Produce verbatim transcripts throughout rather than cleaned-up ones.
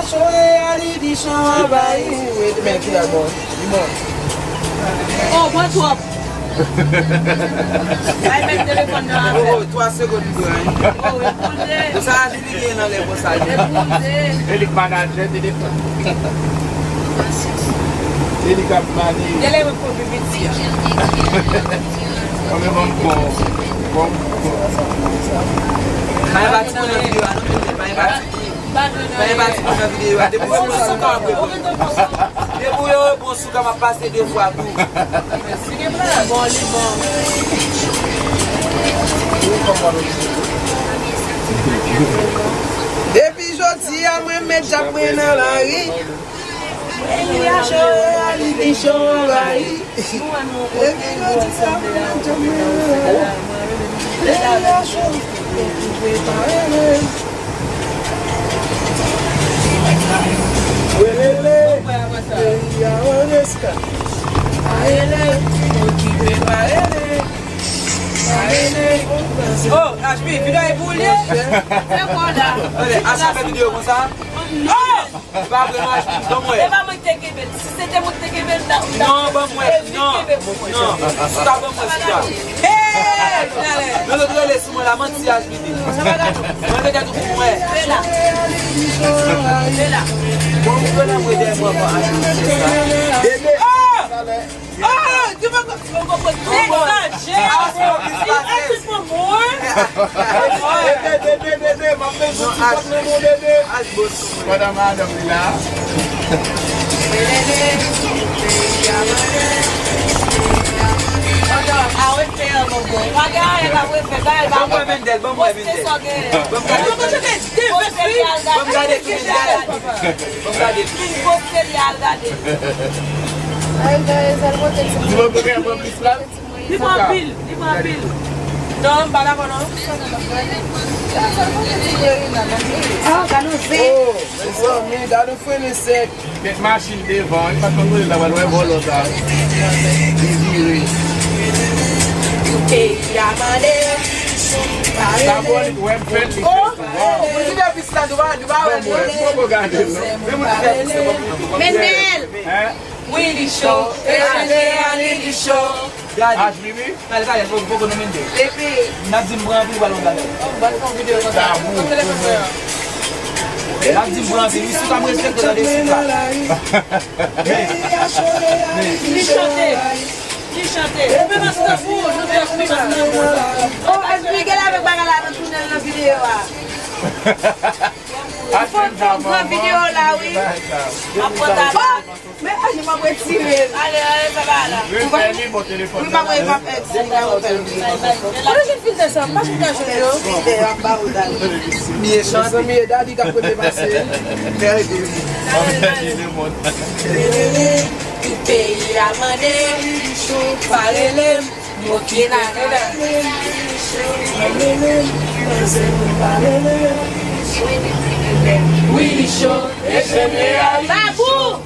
Chonye a li di chan anvayi. Wi, men ki la bon. Li bon. Oh, mwen twòp. Bay men telefòn nan avè. Oh, twa segonn li dwe, wi. Oh, wi, pou de. Pou sa, li gen nan lè konsa. E pou de. E li k manadjè telefòn. E li k ap mane. Genlè mwen pran pi piti a. Mwen menm, mwen bon. Bon. Mwen pa ti moun nan videyo a, non, mwen pa ti. Fè pati pou nan videyo a. Depi w wè bon souka, w ap reponn. Depi w wè bon souka, m ap pase de fwa tou. Bon, li bon. Depi jodi a, mwen met djab mwen nan lari. Peyi a cho, a li di cho anvayi. Epi yo di sa pou mwen, Djanm mwen. Peyi a cho, pou prepare. Welele, peyi a an eska. Arele, pou ki prepare. Arele, oh, H P, videyo e pou li. Se kwa la? Tande, H P fè videyo konsa. Non! Se pa vre non, H P, ban m wè. Se pa mwen ki te kenbe l. Si se te mwen ki te kenbe l, m ta, m ta... Non, ban m wè, non, non. Souka, ban m wè, souka. Hey! Non, lòt rele sou mwen la, manti H P di. Mwen te gade pou mwen. Fè la. Fè la. Bon, ou fè la mwen dèyè mwen, bon, H P di sa. Bebe. Ah! Oh, di mwen konsa, mwen konprann. Degaje. Atis pou mwen. Bebe, bebe, bebe, m ap bezwen ti kòb nan men w, bebe. Pandan madanm li la. Ban mwen Mendel, ban mwen Mendel. Ban m gade. Ban m gade ki Mendel. Ban m gade. Ay, guys, al pote ti... Di mwen pou gen plis la. Li pran anpil, li pran anpil. Non, m pa dakò non. Ah, gade yon zen. Oh, mezanmi, gade yon frene sèk. Met machin devan, li pa t konn kote l ta pral wè vòlò sa. Li vire. Peyi a mande. Sa bon, li wè m fè l, li fè l. Wow. Ou di depi sa, nou pa, nou pa wè. Bon, bon, bon, gade, non. Men moun ki fè plis, se bon. Mendel. Hein? Wi, li cho. Epi, li cho. Gade. H P, wi. Gade, gade, fò, fò nou mete. Epi. N ap di m pran anpil, ou pral yon bagay. Ou pral fè yon videyo konsa. Tabou. N ap di m pran anpil, wi, si w ta m respekte, tande, si w ta. Men, men. Li chante. Li chante. Ou menm, H P, ou, nou fè H P, H P. Oh, H P, gen la avèk bagay la, nou tounen nan videyo a. Fò n fè yon gran videyo la, wi. M ap pran tabak. Men, aji, m ap retire l. Ale, ale, sa va la. Wi, m ap, wi, m ap retire l. Kote jwenn filtè sa? M pa janm ka jwenn yo. Filtè, m ap ba ou, Dadi. Byen chante. Mezanmi, e Dadi k ap premye pase. Peyi a mande, pa rele m. Wi, li cho. Babou!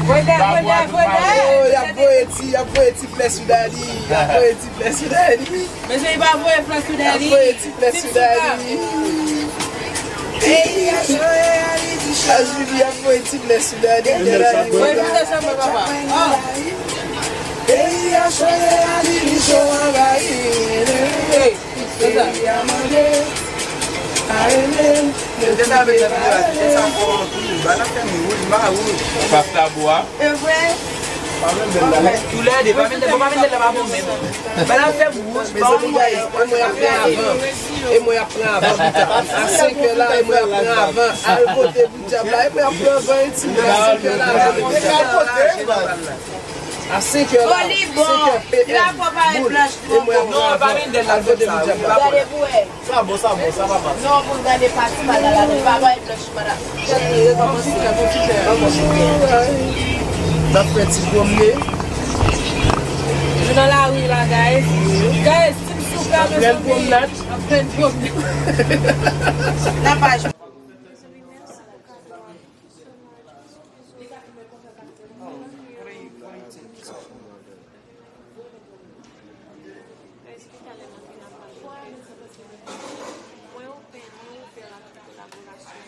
Vweda, vweda, vweda. Oh, y ap voye ti, y ap voye ti flè sou Dadi. Y ap voye ti flè sou Dadi. Mezanmi, pa voye flè sou Dadi. Y ap voye ti flè sou Dadi. Peyi a chanje, a li di chanje. Ajoubi ap voye ti flè sou Dadi. Voye flè sou mwen, papa. Oh. Peyi a chanje, a li di cho anvayi. Hey, peyi a mande, a rele. Depi avèk nan videyo a, depi sa fò anpil, ba nan fè m wouj, m pa wouj. Pasta bwa. E vre. Toulède, pa vin, bon, pa vin la pa bon menm. Ba nan fè m wouj, ba w wouj. E mwen ap pran avan. E mwen ap pran avan pita. A senk è la, e mwen ap pran avan. Al kote pou dyab la, e mwen ap pran avan, e ti mwen a senk è la. A senk è la, senk è P M, boul, e mwen ap pran avan. Al kote pou dyab la. Gade pou wè. Sa bon, sa bon, sa pa mal. Non, pou l gade pati bagay la, nou pa bay blanch, madam. Jan li rekòmanse. N ap fè ti pwomne. Nou nan lari la, guys. Guys, Team Souka, mezanmi. N ap fè pwomnad. N ap fè pwomnad. N ap aj. Mwen open, mwen ouvè ak laborasyon.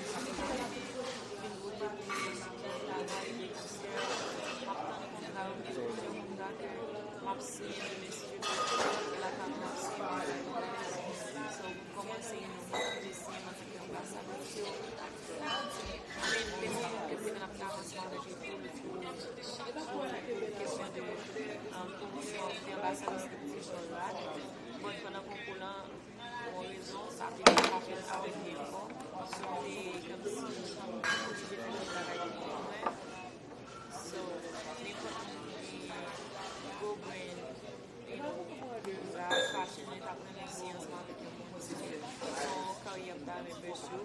Konkou an, te anbasadè Steve Jolrad, but pandan konkou lan, pou yon rezon, sa te pa ka fèt avèk li ankò. So, m te kòmsi oblije fè lòt bagay pou kont mwen. So, nenpòt moun ki gen gwo brenn, you know, sa fache mwen t ap renmen si ansanm avèk yon moun se yon karyè m ta renmen pursue.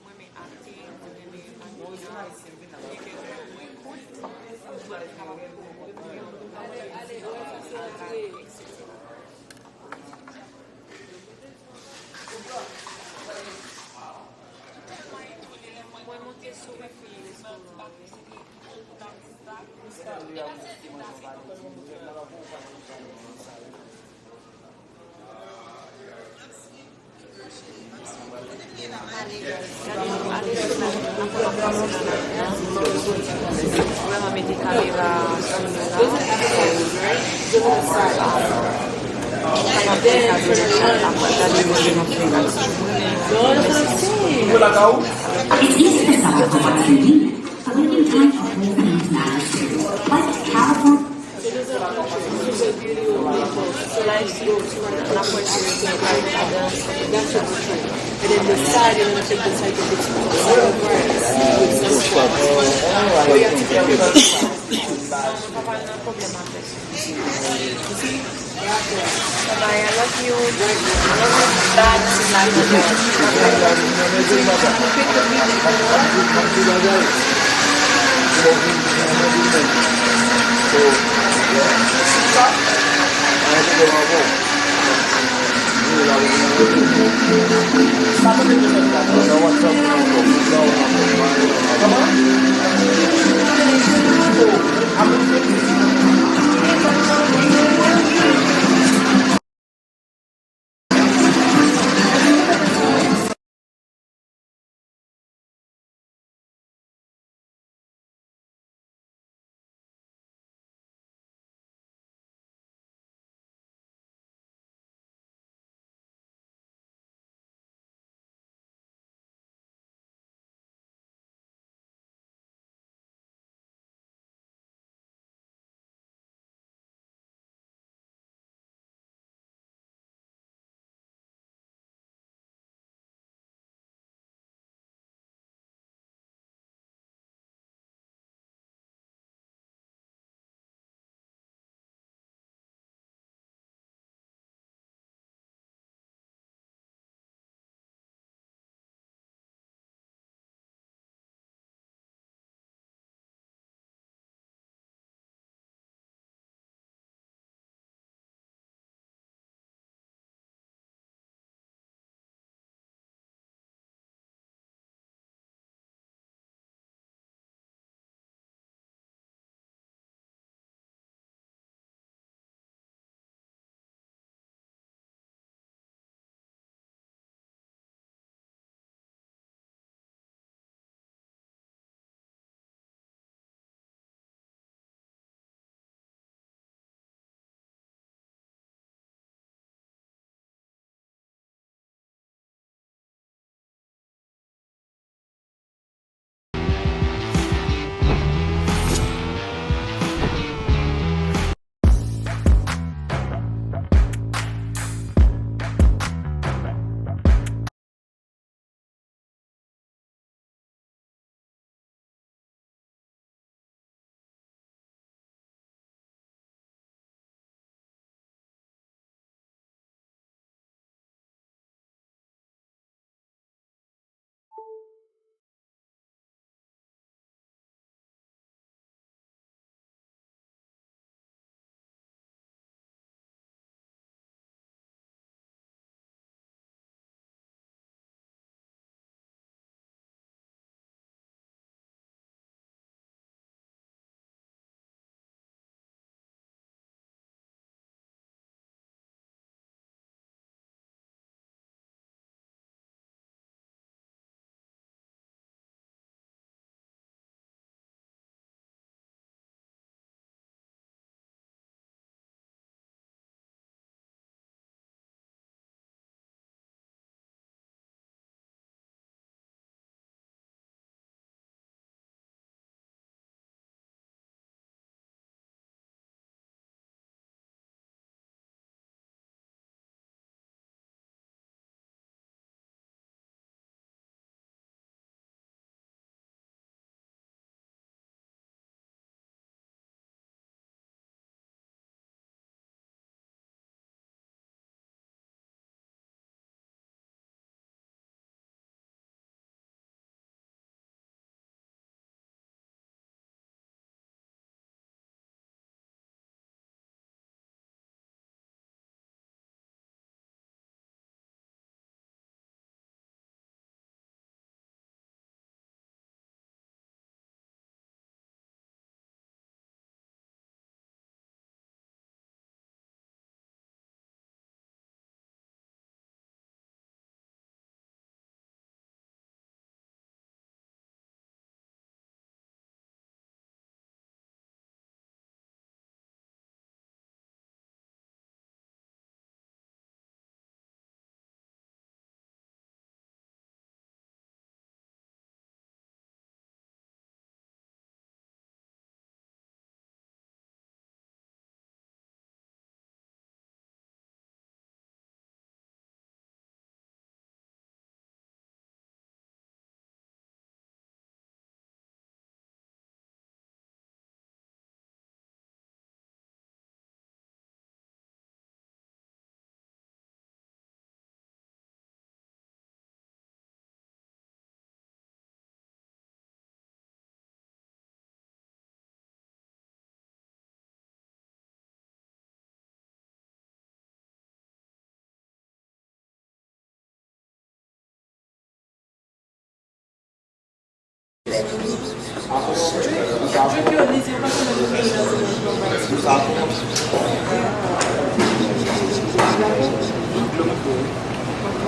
Mwen renmen akte, mwen renmen mannequinat, gen kèk moun mwen koute pou mwen kapab pran kont mwen, al pale, et cetera. Mwen monte sou wifi restoran an. Vrèman mete kamera sou nou la. Kapab fè sa deja, la pral gade manje nan fè ak sou mwen. Mèsi. It's easy to set up a T V, but when you drive for whole family matters too, like California. And then the side, you know, take the type of experience. Bye, I love you. I love you bad.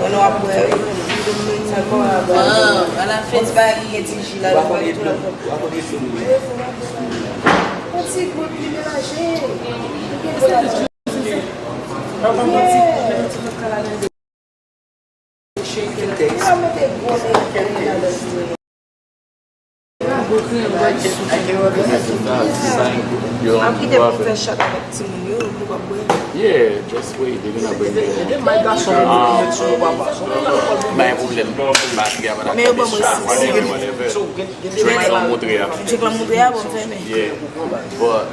Mwen nou ap bwè, wi. Sèlman w ap bwè. Ah, à la fin. Yon ti bagay ki gen ti ji ladan, pa ditou ladan. Yon ti gout li melanje. Yeah. Yo mete gwo mele ladan. Ap kite pou fè chat avèk timoun yo, pou w ap bwè. Yeah, just wait. They're gonna bring it. Gen may gason yo met sou yo papa. Bay pwoblèm. Batri a pa t ap fè descharge, whatever, whatever. Drink lan montre a. Drink lan montre a, bon, m fèmen. Yeah. But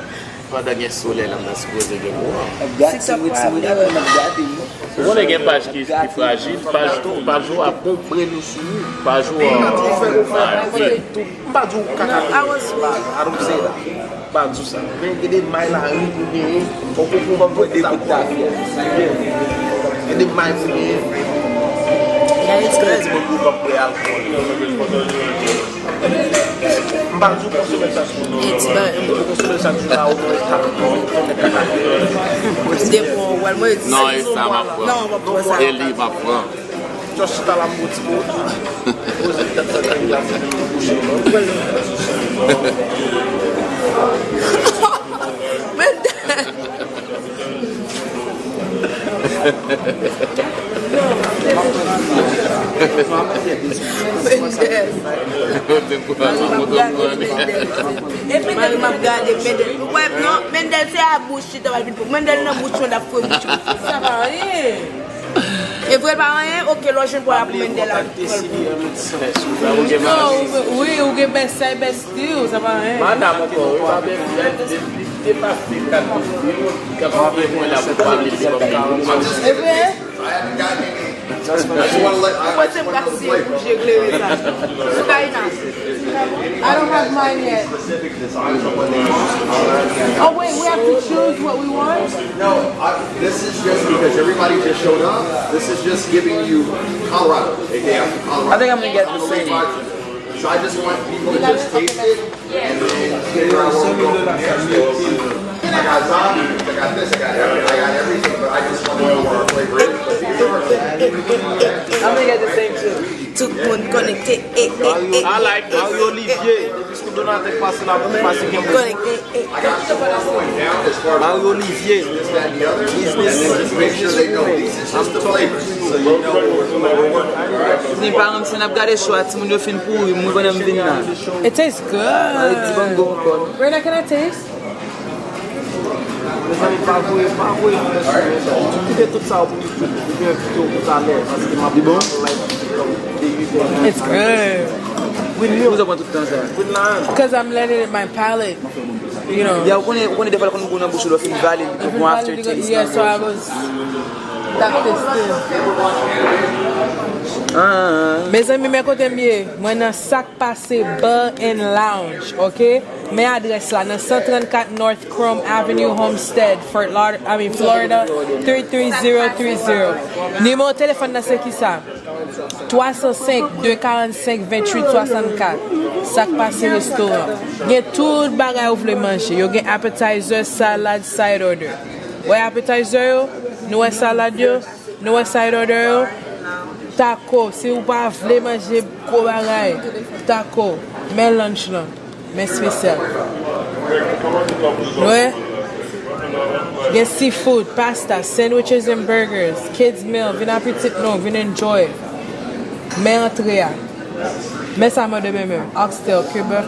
pandan gen solèy la, m ta sipoze gen kouran. Ap gate, wi, timoun yo ap gate, wi. Ou konnen gen paj ki, ki frajil, paj, paj ou ap, paj ou ap, m pa di w kaka, I don't say that. M pa di w sa. Men gen de may lari pou genyen, fò w konprann pou de bout tafya. Gen de may pou genyen. Trèz moun pou w p ap bwè alkòl. M pa di w konsome chak jou. Ou konsome chak jou la, ou mwen kat tonn, tonn kaka. M te pran wè l, mwen di. Non, e sa m ap pran. Non, m ap pran sa. E li m ap pran. Just chita la, m bon ti mo. Poze tèt sa, tèt la, se pou bouche, non. Mari m ap gade Mendel. Mari m ap gade Mendel. Ou wè, non, Mendel se a bouch li ta pral vin pou. Mendel nan bouch mwen, l ap fouye bouch mwen. Sa pa anyen. E vre l pa anyen? Oke, lè w jwenn pou w al pou Mendel la. Non, wi, ou gen bèsay bèstil, sa pa anyen. Madam ankò, wi, pa bèstil, li depase kat bèstil, li ka fè mwen la pou pale de kòm li. E vre? Mwen se m ka siye pou je klere sa. Soukaina. I don't have mine yet. Oh, wait, we have to choose what we want? No, I, this is just because everybody just showed up. This is just giving you Colorado, A K A Colorado. I think I'm gonna get the same. So I just want people to just taste it and then figure out where we're going from here. So, I got zombie, I got this, I got every, I got everything, but I just want to know what our flavor is. But these are things. I'm gonna get the same too. Tout moun konekte, eh, eh, eh. I like Mario Olivier. Depi sou Donald Trump pase la, pou pase gen moun. Konekte, eh, eh. Mario Olivier. Business, business woman. I'm talking. Ni paran m, si n ap gade show a, timoun yo fin pouri, mwen konnen m vin la. It tastes good. Mari di ban m gwo ankò, non? Rena, can I taste? Mezanmi, pa voye, pa voye. Kite tout sa pou YouTube. Ou gen videyo pou talè, paske m ap like. It's good. Pou sa pran tout tan sa? Because I'm letting it my palate. You know. Ya, ou konnen, ou konnen defwa l konn gou nan bouch ou, lè w fin vale l, li pran after taste. Yeah, so I was that tasted. Ah. Mezanmi, men kote m ye. Mwen nan Sak Pase Bar and Lounge, oke? Men adrès la nan san trannkat North Chrome Avenue, Homestead, Fort Laud-, I mean, Florida, three three zero three zero. Nimewo telefòn nan se kisa? Twa san senk, de karannsenk, venntuit swasannkat. Sak Pase Restoran. Gen tout bagay ou vle manje. Yo gen appetizer, salad, side order. Wè appetizer yo? Nou wè salad yo? Nou wè side order yo? Taco, si ou pa vle manje gwo bagay, taco, men lunch lan, men espesyal. Nou wè? Gen seafood, pasta, sandwiches and burgers, kids meal, vin a pitit nou, vin enjoy. Men antre a. Men sa mwen de men menm, oxtail, ke bèf.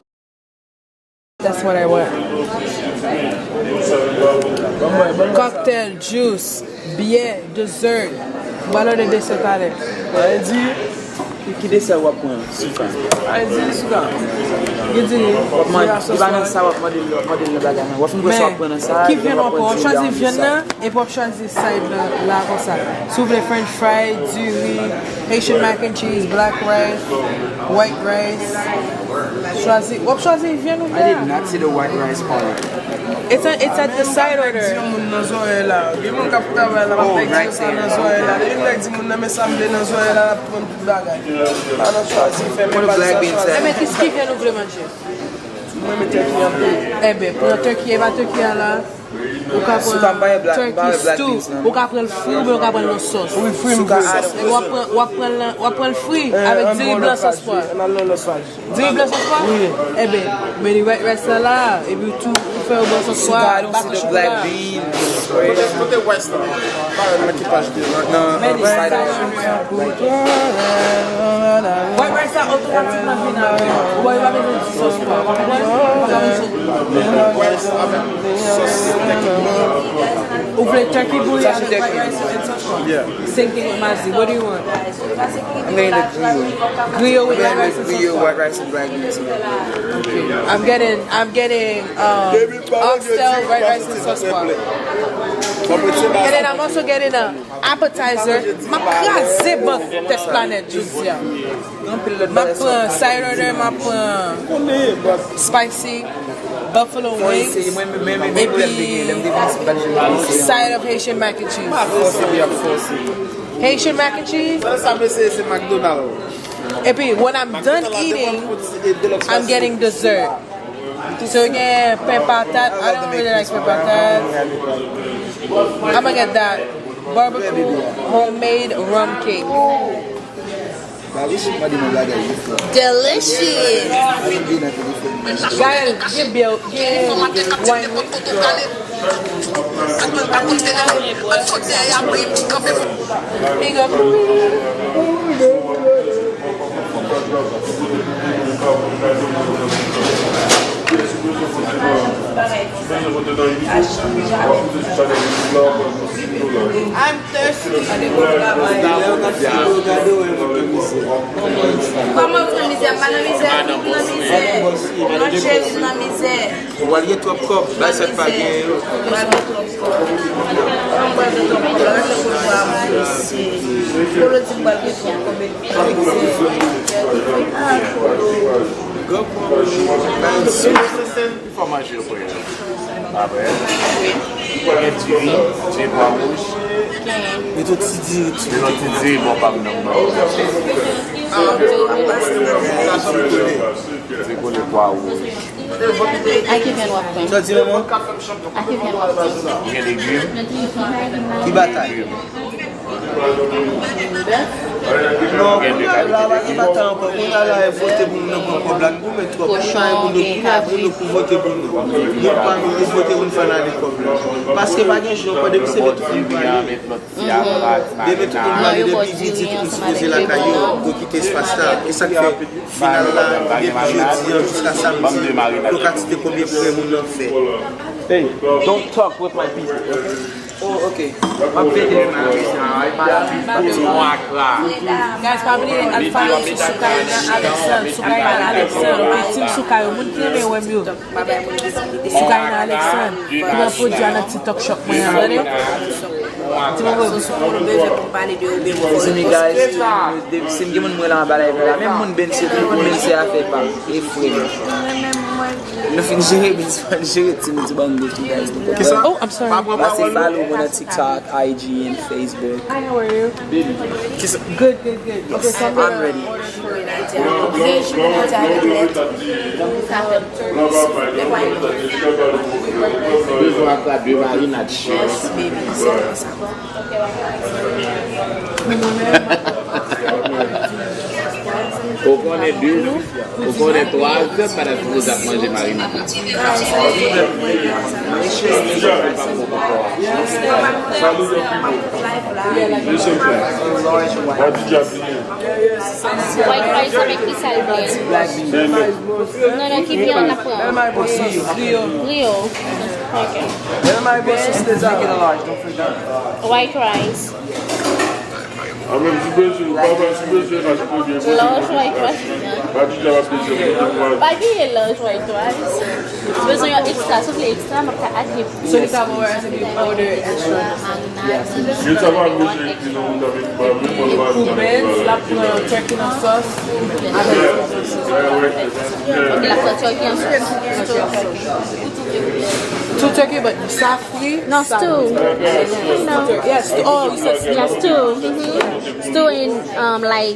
That's what I want. Cocktail, juice, byè, dessert. Ou pral òdè dessert talè. Sa vle di, ki, ki desè w ap pran? Souka. Sa vle di souka. Li di, w ap mande, li pa nan sa w ap mande l, w ap mande l nan bagay nan. W ap fin wè sa w ap pran nan sa, ki vyann w ap pran, w ap chwazi vyann nan, epi w ap chwazi side la, la konsa. Si w vle french fry, diri, Haitian mac and cheese, black rice, white rice. Chwazi, w ap chwazi vyann ou vle a. I did not see the white rice part. It's a, it's at the side order. Di yon moun nan zòrèy la. Gen moun k ap travay la, m ap di yo sa nan zòrèy la. Depi m di moun nan men sa m vle nan zòrèy la, l ap pran tout bagay. Ann chwazi, fè menm bagay sa chwazi. Enben, kis ki vyann ou vle manje? Mwen renmen turkey anpil. Enben, pran turkey, e pa turkey a la. Ou ka pran turkey stew, ou ka pran l fri oubyen ou ka pran l nan sòs. Wi, fri m vle. W ap pran, w ap pran l nan, w ap pran l fri avèk diri blan sòs pwa. Diri blan sòs pwa? Wi. Enben, men li white rice la la, epi ou tou, ou fè yo blan sòs pwa, baton chokola. Kote, kote rice la? Parèt nan ki paj li? Nan, nan side. White rice la otomatikman vin avè. Ou wè, yo pa bezwen di sòs pwa. Ou konprann? Ou pa ka bezwen. Rice avèk sòs turkey blan. Ou vle turkey bouyi avèk white rice and sòs pwa? Yeah. Same thing with Mazzy. What do you want? I'm getting the griot. Griot with white rice and sòs pwa. Griot, white rice and black beans. Okay. I'm getting, I'm getting, um, oxtail, white rice and sòs pwa. And then I'm also getting a appetizer. M ap kraze bank Test Planet jodi a. M ap pran side order, m ap pran spicy buffalo wings, epi side of Haitian mac and cheese. Haitian mac and cheese. Epi, when I'm done eating, I'm getting dessert. So, gen pen patat. I don't really like pen patat. I'm gonna get that barbecue homemade rum cake. Delicious. Gaël, gen bèl, gen wine. Big up. I'm thirsty. Kòman ou nan mizè? M pa nan mizè, m nan mizè. Non, cheri, m nan mizè. Ou pral gen twòp kòb, bay sa k pa genyen yo. Mwen pral gen twòp kòb la, gade kote m pral ale, mesye. Polo di m pral gen twòp kòb, epi mizè. Ah, Polo. Gran pran bay sou. Fò manje yo prè. Apre, gen diri, diri pwa wouj. Gen yon ti diri, ti. Gen yon ti diri bò pa m nan mwen. Diri kole pwa wouj. A ki vyann w ap pran? Sa di manman? A ki vyann w ap pran? Ou gen legim? Ki batay? Non, kounye a la, la pa gen batay ankò. Kounye a la, e vote pou moun nan pran kòb la. Nou goumen twòp. Kochon, gen kabrit. Kounye a e moun yo pou vote pou nou. Moun pa vin pou vote pou n fè n ale kòb la. Paske pa gen jan ankò, depi se vin tout moun pale. Depi tout moun pale, depi midi, tout moun sipoze lakay yo, yo kite espas la. E sa k fè final la, depi jodi an jiska samdi, yo ka tite konbyen prè moun nan fè. Hey, don't talk with my people. Oh, ok. M ap pede l nan mizè a, e pa la. Guys, pa bliye al follow sou Soukay nan Alexandre, Soukay nan Alexandre, epi Team Soukay yo, moun ki renmen wè m yo. Soukay nan Alexandre, ki pran pwodui a nan ti talk shop mwen an, tande? Ti mwen wè w sou pwodui. Excuse me, guys, si m gen moun mwen la anba live la, menm moun Bense, moun Bense a fè pa m, e frè m. Nou fin jere Bense, jere Team Dibango tou, guys. Kisa? Oh, I'm sorry. Pase follow mwen nan TikTok, I G and Facebook. Hi, how are you? Good, good, good. Okay, so I'm ready. Bezwen ak la de marinad chen. Ou konnen de, ou konnen twa zè m pa t ap sipoze ap manje marinad la. White rice avèk ki sa l vle? Non, non, ki vyann l ap pran? Griyo. Ok. White rice. A menm si bezwen, pa, pa si bezwen, pa si bezwen. Large white rice. Pa di sa, pa bezwen. Pa bliye large white rice. Si bezwen yon extra, si w vle extra, m ap ka add li pou ou. So li ka more as if you order extra. Yes. Pou Benz, l ap pran turkey nan sòs. Ok, l ap pran turkey an sòs. Two turkey, but sa fri. No, stew. Yes, oh, you said stew. Yeah, stew. Mm-hmm. Stew in, um, like,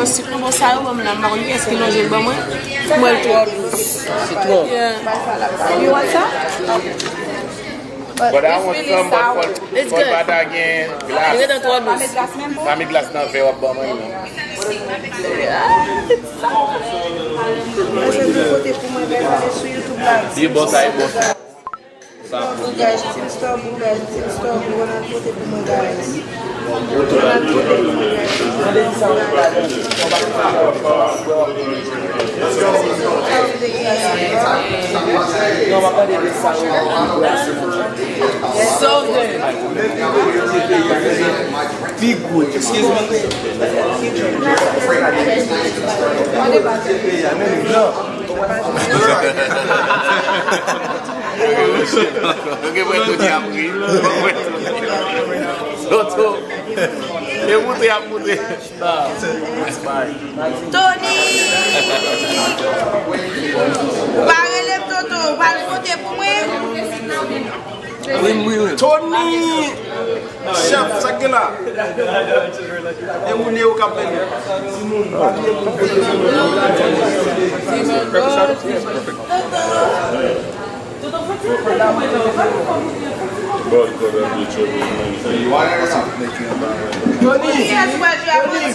bon, sitwon bon sa yo ban m la, m pa konn kiyès ki lonje l ban mwen. Pou mwen, l twò dous. Sitwon. Yeah. You want some? But I want some, but for, for pa ta gen glas. Li gentan twò dous. Pa met glas nan vè w ap ban mwen, non. Mwen se nou pote pou mwen, bèl, ale sou YouTube la. Li bon, sa e bon. Guys, Team Star Blue, guys, Team Star Blue, Ronald pote pou mwen, guys. Ronald pote pou mwen, guys. Pi gwo, excuse me. Ok, mwen tou di ap ri. Toto. E moute, ap moute. Tony! Ou pa rele m Toto, ou pa vote pou mwen? Wi, wi, wi. Tony! Chèf, sa k gen la? E moun yo k ap mennen. Timoun, pa bliye pou vote pou moun. Tony, Tony,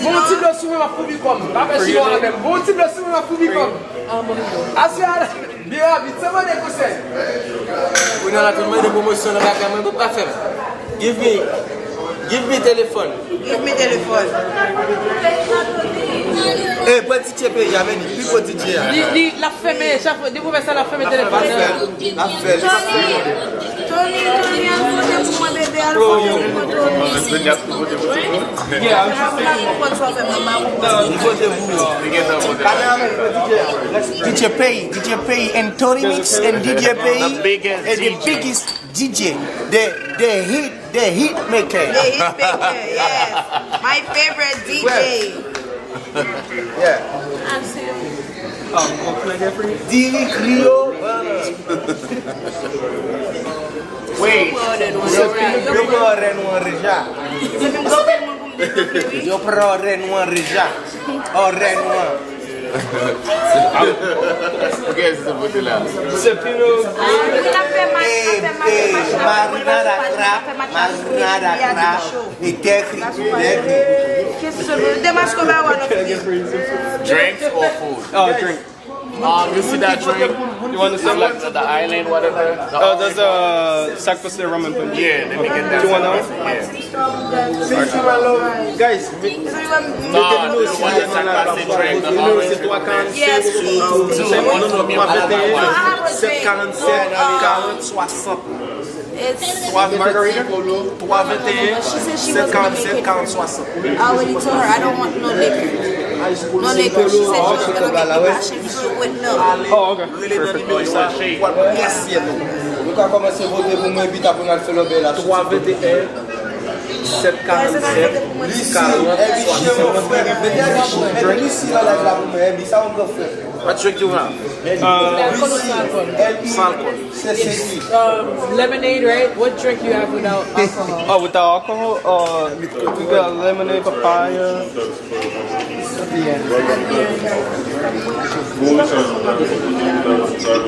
bon ti dlo sou mwen, m ap foubi kò m. Pa fè chita w nan men m. Bon ti dlo sou mwen, m ap foubi kò m. Aswè a la. Bira vit, san mande konsèy. Kounye a la fin mande pwomosyon nan bagay mwen, pou pa fè m. Give me, give me telefòn. Give me telefòn. Eh, pran D J peyi a, men li pi gwo D J a. Li, li, l ap fèmen, chak fwa, depi w fè sa, l ap fèmen telefòn nan. L ap fè, l ap fè. Tony, Tony, al vote pou mwen, bebe, al vote pou mwen, Tony. Tony ap vote pou Tony. Li vote pou ou. Li gentan vote. D J Pay, D J Pay and Tony Mix and D J Pay, the biggest D J. The biggest D J, the, the hit, the hit maker. The hit maker, yes. My favorite D J. Yeah. Diri Griyo. Wait. Yo pran orè nou an deja. Yo pran orè nou an deja. Orè nou an. Pou kiyès se vote la? Se Pino. Wi, l ap fè match, l ap fè match, match la, match la, match la, match la, e tèkri, tèkri. Demaske ba wè lòt. Drinks or food? Oh, drink. Um, you see that drink? You want the It's like the, the island, whatever. The Uh, there's orange one. a Sac Passe rum and punch. Yeah, let me get that. You want that? Yeah. Guys, mete nimewo six nan la. Nimewo se twa karannsèt, twa venteyen, sèt karannsèt, karant swasant. Twa venteyen, sèt karannsèt, karant swasant. I already told her I don't want no liquor. No liquor. She said she was gonna make me passion fruit with milk. Oh, okay. Rele nan nimewo sa pou al pran grasyèl ou. Nou ka kòmanse vote pou mwen, epi apre n al fè lòbèy la. Twa venteyen, sèt karannsèt, karant swasant. Mete Elvis nan live la pou mwen, Elvis, sa yon gran frè. What drink you have? Uh, Elvis, Elvis. Sans alcool. Se, se li. Um, lemonade, right? What drink you have without alcohol? Oh, without alcohol? Uh, we got lemonade, papaya. Yeah.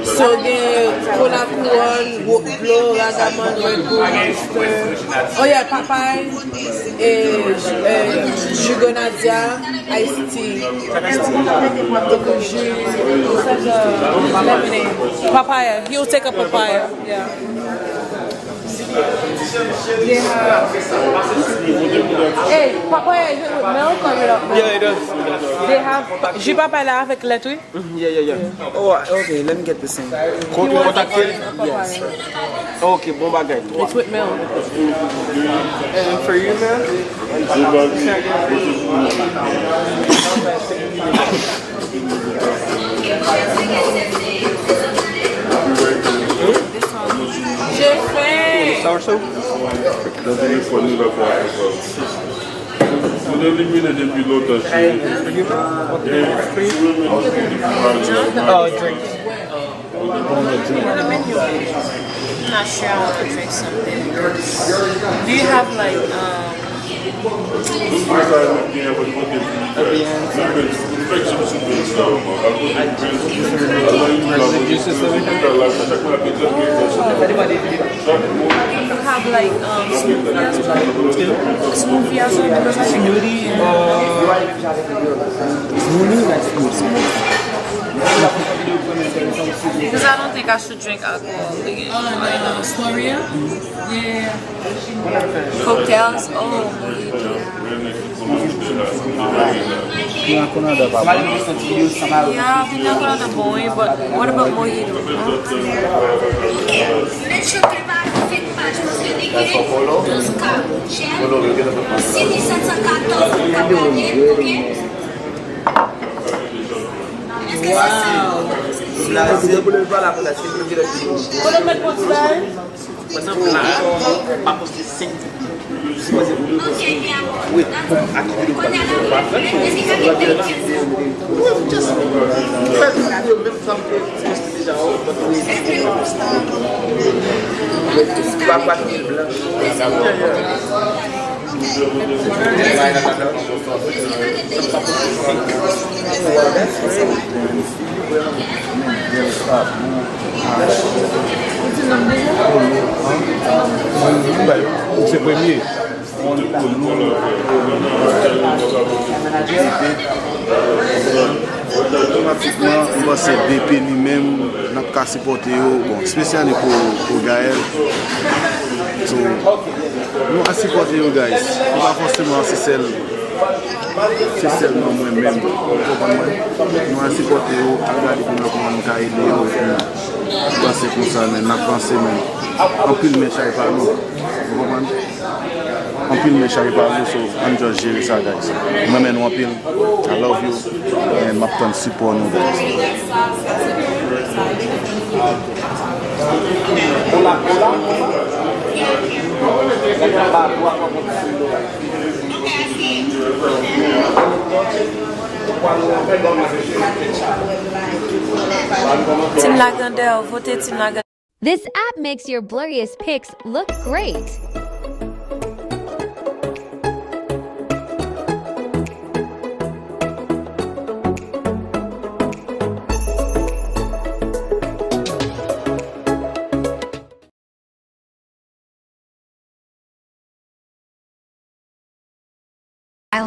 So, gen Kola Kouwòn, Woodblow, Ragaman, Red Bull, Monster. Oh, yeah, Popeye. E, e, ji Grenadya, iced tea. Epi ji, lemonade. Papaya. He'll take a papaya. Yeah. They have, hey, papaya is it with milk or without milk? Yeah, it does. They have, ji papaya la avèk lèt, wi. Mhm, yeah, yeah, yeah. Oh, okay, let me get the same. Ko-, kontakte l? Yes. Okay, bon bagay. It's with milk. And for you, ma'am? J'ai faim. Sour soup? Mwen elimine depi lontan, cheri. Oh, drink. I'm not sure, I want to drink something. Do you have, like, um, juice or something? Have, like, um, smoothie as well? Smoothie as well, because I think smoothie or smoothie, like smoothie. Because I don't think I should drink alcohol again. On, uh, soirée? Yeah. Cocktails? Oh, mojito. Pina colada pa bon. Yeah, pina colada bon, wi, but what about mojito? Huh? Wow. Kote w met pwodui la? Pa poste senk. Sipoze pou nou poste. Wi, ak videyo pa fè. Wi, just fè videyo menm jan ke ti poste deja. Wi. Ba, ba, blan. Yeah, yeah. Se premye. Otomatikman, m panse D P li menm, n ap ka sipòte yo. Bon, espesyali pou, pou Gaël. So, nou a sipòte yo, guys. Nou pa fòseman se sèl, se sèlman mwen menm. Ou konprann mwen? Nou a sipòte yo, al gade pou nou kòman nou ka ede yo. Epi, nou panse konsa, men n ap vanse, men anpil men chay pa nou. Ou konprann? Anpil men chay pa nou, so, ann just jere sa, guys. M renmen nou anpil. I love you. And m ap tann sipò nou, guys. Team Lagandè, vote Team Lagandè. This app makes your blurriest pics look great.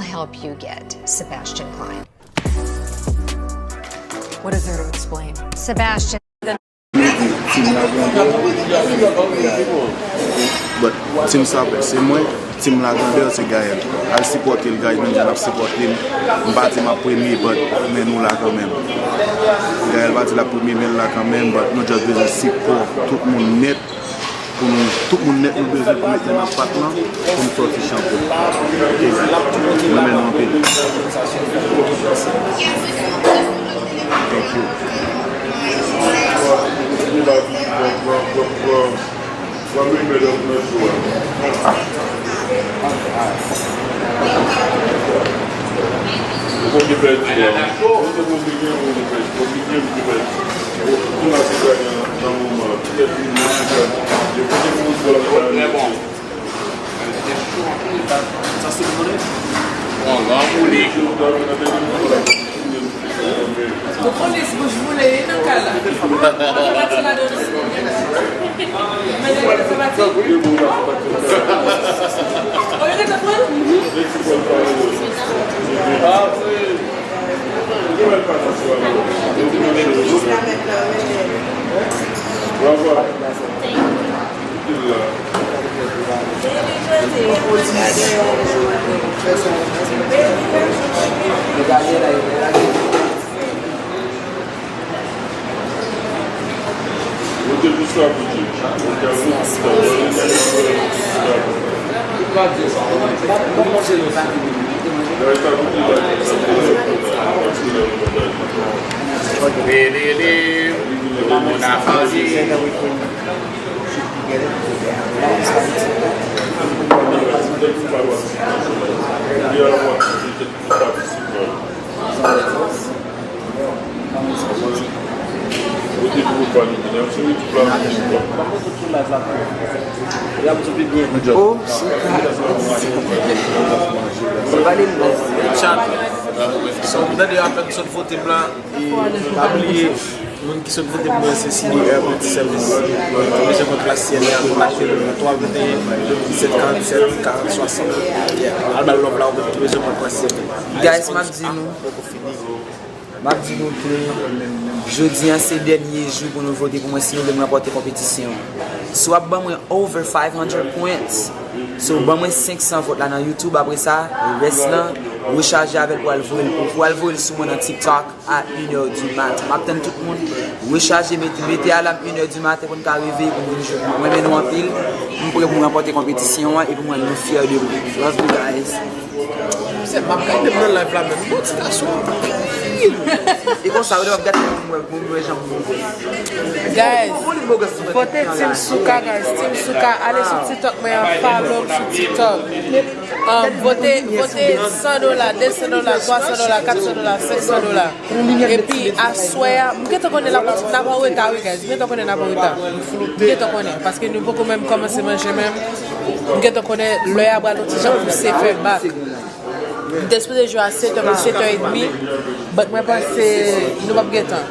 Help you get Sebastian Klein. What is there to explain? Sebastian. Li di, Team Lagranbèl, but Team Sapè se mwen, Team Lagranbèl se Gaël. Al sipòte l, guys, menm jan n ap sipòte m. M pa di m ap premye, but men nou la kanmenm. Gaël pa di l ap premye, men l la kanmenm, but nou just bezwen sipò tout moun nèt. Pou nou, tout moun nèt nou bezwen pou met men nan pat lan, pou nou sòti chanpyon. Ok, guys. Mwen renmen nou anpil. Thank you. Bon, lan boule. Nou konnen si bouch boule wi nan kay la. Sa pati ladan wi. Men nèg sa pati. O yo gentan pran? Lelele, manman na fè. Chat. So, m tande yo apèn sot vote m la. E pa bliye, moun ki sot vote pou mwen se Sidi Urban Service. Ou bezwen pran klas C N A, kontakte nou nan twa venteyen, disèt karannsèt, karant swasant. Yeah. Al ba l love la, ou menm ki bezwen pran klas C N A. Guys, m ap di nou, m ap di nou ke jodi a se dènye jou pou nou vote pou mwen si nou vle m ranpòte konpetisyon an. Si w ap ban mwen over five hundred points, so ban mwen senk san vòt la nan YouTube, apre sa, rès lan, rechaje avè l pou al voye l, pou al voye l sou mwen nan TikTok. A une heure du matin. M ap tann tout moun rechaje, mete, mete alam une heure du matin pou n ka reveye pou n vin jwe. Mwen renmen nou anpil. M prè pou m ranpòte konpetisyon an epi mwen nou fyè de mwen. Love you guys. Se m ap gade m nan live la menm. Bon, ti gason anpil. E konsa, ou te ap gade moun wè, moun wè jan moun. Guys, vote Team Souka, guys. Team Souka, ale sou TikTok mwen an, follow m sou TikTok. Um, vote, vote san dola, de san dola, twa san dola, kat san dola, senk san dola. Epi aswè a, m gentan konnen n ap, n ap an reta wi guys, m gentan konnen n ap an reta. M gentan konnen, paske nou poko menm kòmanse manje menm. M gentan konnen lè a pral yon ti jan pouse fè bak. M te sipoze jwe a sèt è, men sèt è edmi, but mwen panse nou p ap gen tan.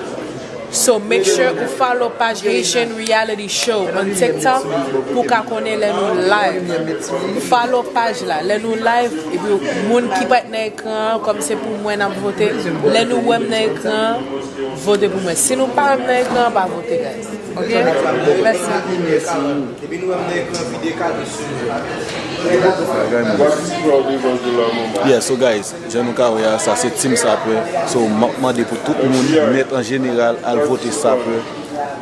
So make sure ou follow paj Haitian Reality Show on TikTok pou w ka konnen lè nou live. Follow paj la, lè nou live, epi moun ki pa t nan ekran an, kòm se pou mwen n ap vote, lè nou wè m nan ekran an, vote pou mwen. Si nou pa wè m nan ekran an, pa vote, guys. Ok? Mèsi. Epi nou menm nan ekran vide kado sou nou. Yeah, so guys, jan nou ka wè a, sa se Team Sapè. So, m ap mande pou tout moun, nèt an jeneral, al vote Sapè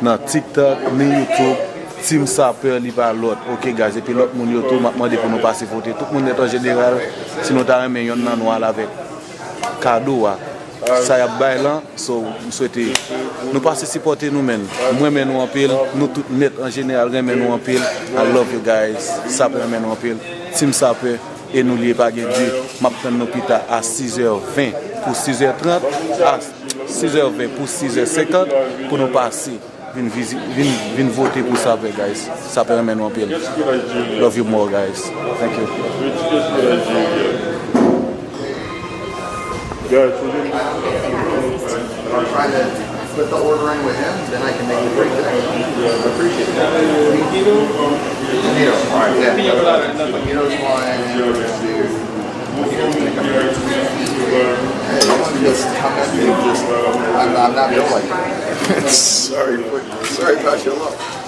nan TikTok, ni YouTube. Team Sapè, li pa lòt. Ok, guys, epi lòt moun yo tou, m ap mande pou nou pase vote. Tout moun nèt an jeneral, si nou ta renmen yonn nan nou al avèk kado a, sa y ap bay lan, so, m swete nou pase sipòte nou, menn. M renmen nou anpil, nou tout nèt an jeneral renmen nou anpil. I love you guys. Sapè renmen nou anpil. Team Sapè, e nou li e pa gen de. M ap tann nou pita a sizè ven pou sizè trant, a sizè ven pou sizè senkant pou nou pase. Vin vizit, vin, vin vote pou Sapè, guys. Sapè renmen nou anpil. Love you more, guys. Thank you. Guys, we didn't. I'll try to put the order in with him, then I can make the break. I appreciate that. Needle. All right, yeah. Needle's one. Just comment. Just, uh, I'm, I'm not built like that. Sorry, but sorry about your luck.